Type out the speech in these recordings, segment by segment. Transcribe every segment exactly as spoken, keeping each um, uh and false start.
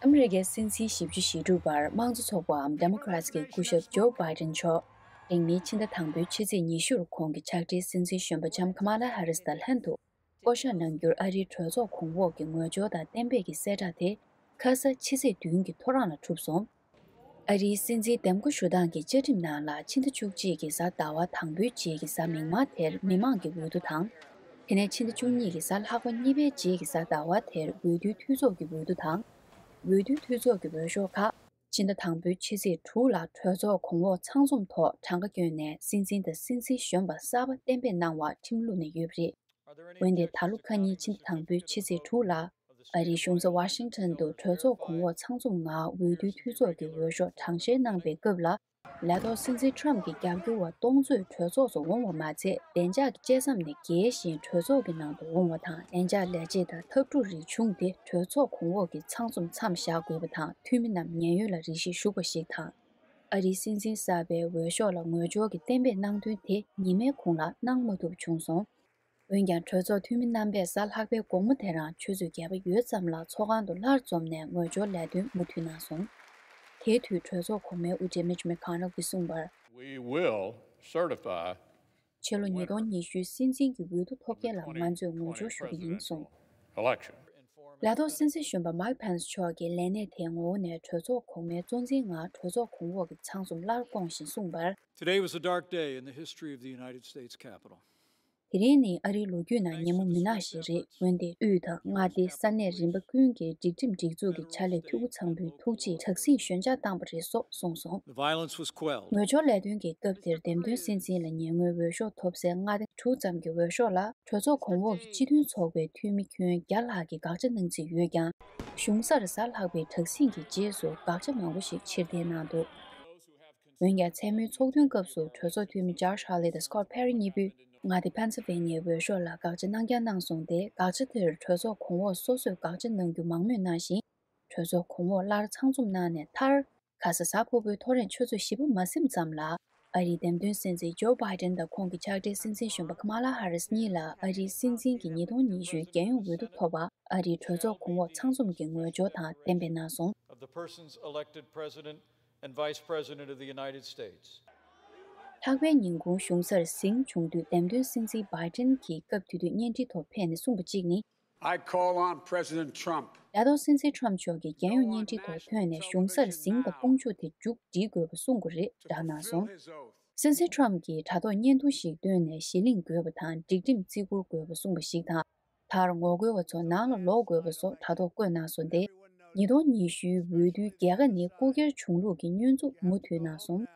ཨ་མི་རི་ཀའི་སྲིད་འཛིན་བཞི་བཅུ་ཞེ་དྲུག་པར་དམངས་གཙོ་ཚོགས་པའམ་Democrats གི་སྐུ་ཞབས་ཇོ་བྷའི་ཏིན་མཆོག་རིང་མིན་ཕྱི་ཟླ་དང་པོའི་ཕྱི་ཚེས་ཉི་ཤུར་ཁོང་གི་ཕྱག་སྦྲེལ་སྲིད་འཛིན་གཞོན་པ་ལྕམ་ཁ་མ་ལ་ཧ་རིས་དང་ལྷན་དུ་བསྐོ་བཞག་གནང་རྒྱུར་ཨ་རིའི་གྲོས་ཚོགས་གོང་འོག་གི་ངོས་སྦྱོར་དང་གཏན་འབེབས་ཀྱི་གསལ་བསྒྲགས་དེ་ཁ་ས་ཕྱི་ཚེས་བདུན་གྱི་ཐོ་རངས་ལ་གྲུབ་སོང་། ཨ་རིའི་སྲིད་འཛིན་འདེམས་བསྐོ་ཞུ་སྟངས་ཀྱི་བཅའ་ཁྲིམས་ནང་ལ་ཕྱི་ཟླ་བཅུ་གཅིག་གི་གཟའ་ཟླ་བ་དང་པོའི་རྗེས་ཀྱི་གཟའ་མིག་དམར་དེར་མི་མང་གི་འོས་བསྡུ་དང་། དེ་ནས་ཕྱི་ཟླ་བཅུ་གཉིས་ཀྱི་གཟའ་ལྷག་པ་གཉིས་པའི་རྗེས་ཀྱི་གཟའ་ཟླ་བ་དེར་འོས་བསྡུའི་འཐུས་ཚོགས་ཀྱི་འོས་བསྡུ་དང་། འོས་བསྡུའི་འཐུས་ཚོགས་ཀྱི་འོས་ཤོག་ཁག་ཕྱི་ཟླ་དང་པོའི་ཕྱི་ཚེས་དྲུག་ལ་གྲོས་ཚོགས་གོང་འོག་ཚང་འཛོམས་ཐོག་གྲངས་ཀ་བསྐྱོན་ནས་སྲིད་འཛིན་དང་སྲིད་འཛིན་གཞོན་པ་གསར་པ་གཏན་འབེབས་གནང་བར་ཁྲིམས་ལུགས་ནས་ཡོད་པ་རེད། འོན་ཏེ་ད་ལོ་ཁ་ཉིན་ཕྱི་ཟླ་དང་པོའི་ཕྱི་ཚེས་དྲུག་ལ་ཨ་རིའི་གཞུང་ས་ཝ་ཤིང་ཊོན་དུ་གྲོས་ཚོགས་གོང་འོག་ཚང་འཛོམས་ངང་འོས་བསྡུའི་འཐུས་ཚོགས་ཀྱི་འོས་ཤོག་གྲངས་བཤེར་གནང་པའི་སྐབས་ལ། ལས་ཐོག་སྲིད་འཛིན་ཁྲམ་གྱི་རྒྱབ་སྐྱོར་བ་སྟོང་ཚོས་གྲོས་ཚོགས་སུ་འོང་བ་མ་ཚད། བདེ་འཇགས་ཀྱི་བཅད་མཚམས་ནས་བརྒལ་ཞིང་གྲོས་ཚོགས་ཀྱི་ནང་དུ་འོང་བ་དང་། བདེ་འཇགས་ལས་བྱེད་དང་འཐབ་འཁྲུག་རིགས་བྱུང་སྟེ། གྲོས་ཚོགས་གོང་འོག་གི་ཚང་འཛོམས་མཚམས་བཞག་དགོས་པ་དང་། འཐུས་མི་རྣམས་ཉེན་གཡོལ་ལ་རེ་ཞིག་ཞུགས་པ་ཞིག་དང་། ཨ་རིའི་སྲིད་འཛིན་གསར་པའི་འོས་ཤོག་ལ་ངོས་སྦྱོར་གྱི་གཏན་འབེབས་གནང་དོན་དེ་ཉི་མའི་གུང་ལ་གནང་མ་ཐུབ་བྱུང་སོང་། འོན་ཀྱང་། གྲོས་ཚོགས་འཐུས་མི་རྣམ་པས་གཟའ་ལྷག་པའི་དགོང་མོ་དེ་རང་ཆུ་ཚོད་བརྒྱད་པ་ཡོལ་ཙམ་ལ་ཚོགས་ཁང་དུ་སླར་འཛོམས་ནས་ངོས་སྦྱོར་ལས་དོན་མུ་མཐུད་གནང་སོང་། དེའི་དུས་གྲོས་ཚོགས་གོང་མའི་དབུ་ཁྲིད་Mitch McConnell གྱིས་གསུངས་པར། We will certify ཕྱི་ལོ་ཉིས་སྟོང་ཉི་ཤུའི་སྲིད་འཛིན་གྱི་འོས་བསྡུ་ཐོབ་མཁན་ལ་ང་ཚོས་ངོས་སྦྱོར་ཞུ་གི་ཡིན་གསུངས། Election. ལས་ཐོག་སྲིད་འཛིན་གཞོན་པ་Mike Pence མཆོག་གིས་ལས་གནས་དེའི་ངོ་བོ་ནས་གྲོས་ཚོགས་གོང་མའི་གཙོ་འཛིན་ངང་གྲོས་ཚོགས་གོང་འོག་གི་ཚང་འཛོམས་སླར་བསྐོངས་བཞིན་གསུངས་པར། Today was a dark day in the history of the United States Capitol. དེ་རིང་ནི་ཨ་རིའི་ལོ་རྒྱུས་ནང་ཉིན་མོ་མུན་ནག་ཞིག་རེད། འོན་ཏེ་དབུས་དང་མངའ་སྡེ་ས་གནས་རིམ་པ་ཀུན་གྱི་སྒྲིག་ཁྲིམས་སྒྲིག་འཛུགས་ཀྱི་ཕྱག་ལས་འཐུས་སྒོ་ཚང་པོས་ཐུགས་རྗེས་དྲག་ཟིང་ཞོད་འཇགས་བཏང་པ་རེད་སོགས་གསུངས་སོང་། The violence was quelled. ངོས་སྦྱོར་ལས་དོན་གྱི་སྐབས་དེར་འདེམས་ཐོན་སྲིད་འཛིན་ལ་ཉེ་སྔོན་འོས་ཤོག་ཐོབ་སའི་མངའ་སྡེ་དྲུག་ཙམ་གྱི་འོས་ཤོག་ལ་གྲོས་ཚོགས་གོང་འོག་གི་སྤྱི་མཐུན་ཚོགས་པའི་འཐུས་མི་ཁྱོན་བརྒྱ་ལྷག་གིས་དགག་བྱ་གནང་རྩིས་ཡོད་ཀྱང་། གཞུང་སར་གཟའ་ལྷག་པའི་དྲག་ཟིང་གི་རྗེས་སུ་དགག་བྱ་མང་པོ་ཞིག་ཕྱིར་འཐེན་གནང་འདུག་འོན་ཀྱང་། མཚན་མོའི་ཚོགས་ཐུན་སྐབས་སུ་གྲོས་ཚོགས་འཐུས་མི་Josh Hawley དང་Scott Perry གཉིས་པོས་མངའ་སྡེ་Pennsylvania འོས་ཤོག་ལ་དགག་བྱ་གནང་འཁྱེར་གནང་སོང་སྟེ། དགག་བྱ་དེར་གྲོས་ཚོགས་གོང་འོག་སོ་སོས་དགག་བྱ་གནང་རྒྱུ་མང་མོས་གནང་ཞིང་། གྲོས་ཚོགས་གོང་འོག་སླར་ཚང་འཛོམས་གནང་ནས་མཐར། ཁ་ས་གཟའ་ཕུར་བུའི་ཐོ་རེངས་ཆུ་ཚོད་བཞི་པ་མ་ཟིན་ཙམ་ལ། ཨ་རིའི་འདེམས་ཐོན་སྲིད་འཛིན་Joe Biden དང་ཁོང་གི་ཕྱག་སྦྲེལ་སྲིད་འཛིན་གཞོན་པ་Kamala Harris གཉིས་ལ་ཨ་རིའི་སྲིད་འཛིན་གྱི་ཉིས་སྟོང་ཉི་ཤུའི་རྒྱལ་ཡོངས་འོས་བསྡུ་ཐོབ་པ། ཨ་རིའི་གྲོས་ཚོགས་གོང་འོག་ཚང་འཛོམས་ཀྱི་ངོས་སྦྱོར་དང་གཏན་འབེབས་གནང་སོང་། Of the persons elected President and Vice President of the United States. ལྷག་པའི་ཉིན་གུང་གཞུང་སར་ཟིང་བྱུང་དུས། འདེམས་ཐོན་སྲིད་འཛིན་Biden གྱིས་སྐབས་དེ་དུས་བརྙན་འཕྲིན་ཐོག་ཕེབས་ནས་གསུངས་པ་གཅིག་ནི། I call on President Trump. ལས་ཐོག་སྲིད་འཛིན་Trump མཆོག་གིས་རྒྱལ་ཡོངས་བརྙན་འཕྲིན་ཐོག་ཐོན་ནས་གཞུང་སར་ཟིང་དང་དཔུང་འཇུག་དེ་མཇུག་སྒྲིལ་དགོས་པ་གསུང་དགོས་རེད་བསྒྲགས་གནང་སོང་། སྲིད་འཛིན་Trump གྱིས་དྲ་ཐོག་བརྙན་ཐུང་ཞིག་བཏོན་ནས་གཞི་གླེང་དགོས་པ་དང་། སྒྲིག་ཁྲིམས་བརྩི་བཀུར་དགོས་པ་གསུངས་པ་ཞིག་དང་། མཐར་ངོ་རྒོལ་བ་ཚོ་ནང་ལ་ལོག་དགོས་པ་སོགས་དྲ་ཐོག་བཀོད་གནང་སོང་སྟེ། ཉིས་སྟོང་ཉི་ཤུའི་འོས་བསྡུའི་རྒྱལ་ཁ་ནི་རྐུ་འཁྱེར་བྱུང་ལུགས་ཀྱི་བསྙོན་འཛུགས་མུ་མཐུད་གནང་སོང་།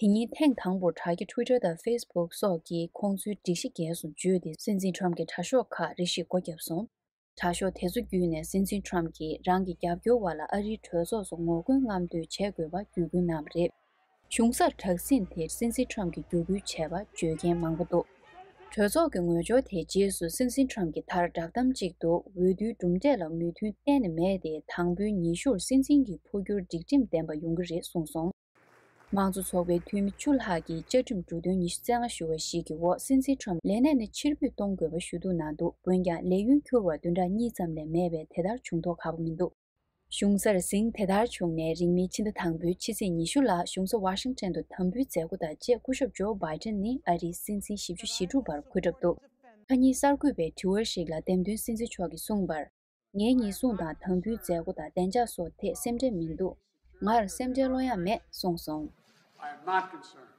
དེ་ཉིན་ཐེངས་དང་པོར་དྲ་རྒྱ་Twitter དང་Facebook སོགས་ཀྱིས་ཁོང་ཚོའི་སྒྲིག་གཞི་འགལ་སོང་བརྗོད་དེ། སྲིད་འཛིན་Trump གྱི་དྲ་ཤོག་ཁག་རེ་ཞིག་སྒོ་བརྒྱབ་སོང་། དྲ་ཤོག་དེ་ཚོ་བརྒྱུད་ནས་སྲིད་འཛིན་Trump གྱིས་རང་གི་རྒྱབ་སྐྱོར་བ་ལ་ཨ་རིའི་གྲོས་ཚོགས་སུ་ངོ་རྒོལ་རྔམ་སྟོན་བྱེད་དགོས་པ་བརྒྱུད་སྐུལ་གནང་བ་རེད། གཞུང་སར་དྲག་ཟིང་དེར་སྲིད་འཛིན་Trump གྱིས་བརྒྱུད་སྐུལ་བྱས་པ་བརྗོད་མཁན་མང་པོ་འདུག་གྲོས་ཚོགས་ཀྱི་ངོས་སྦྱོར་དེའི་རྗེས་སུ་སྲིད་འཛིན་Trump གྱིས་མཐར་བསྒྲགས་གཏམ་གཅིག་ཏུ། འོས་བསྡུའི་གྲུབ་འབྲས་ལ་མོས་མཐུན་གཏན་ནས་མེད་དེ། དང་པོའི་ཉི་ཤུར་སྲིད་འཛིན་གྱི་འཕོ་འགྱུར་སྒྲིག་ཁྲིམས་ལྡན་པ་ཡོང་གི་རེད་གསུངས་སོང་། དམངས་གཙོ་ཚོགས་པའི་འཐུས་མི་བཅུ་ལྷག་གིས་བཅའ་ཁྲིམས་འབྲུ་དོན་ཉི་ཤུ་རྩ་ལྔ་ཞུ་བ་ཞིག་གི་འོག་སྲིད་འཛིན་Trump ལས་གནས་ནས་ཕྱིར་འབུད་གཏོང་དགོས་པ་ཞུ་གཏུག་གནང་འདུག་འོན་ཀྱང་། ལས་ཡུན་འཁྱོལ་བར་བདུན་ཕྲག་གཉིས་ཙམ་ལས་མེད་པས། དེ་ལྟར་བྱུང་མདོག་ཁ་པོ་མི་འདུག་གཞུང་སར་ཟིང་དེ་ལྟར་བྱུང་ནས། རིང་མིན་ཕྱི་ཟླ་དང་པོའི་ཕྱི་ཚེས་ཉི་ཤུ་ལ་གཞུང་ས་ཝ་ཤིང་ཊོན་དུ་དམ་འབུལ་མཛད་སྒོ་དང་བཅས། སྐུ་ཞབས་Joe Biden ནི་ཨ་རིའི་སྲིད་འཛིན་བཞི་བཅུ་ཞེ་དྲུག་པར་འཁོད་གྲབས་འདུག་ཁ་ཉིན་གསར་འགོད་པའི་དྲི་བ་ཞིག་ལ་འདེམས་ཐོན་སྲིད་འཛིན་མཆོག་གིས་གསུངས་པར། ངའི་ཉེན་སྲུང་དང་དམ་འབུལ་མཛད་སྒོ་དང་བདེ་འཇགས་སོགས་ཐད་སེམས་ཁྲལ་མི་འདུག་ངར་སེམས་ཁྲལ་བློ་ཡང་མེད་གསུངས་སོང་། I am not concerned.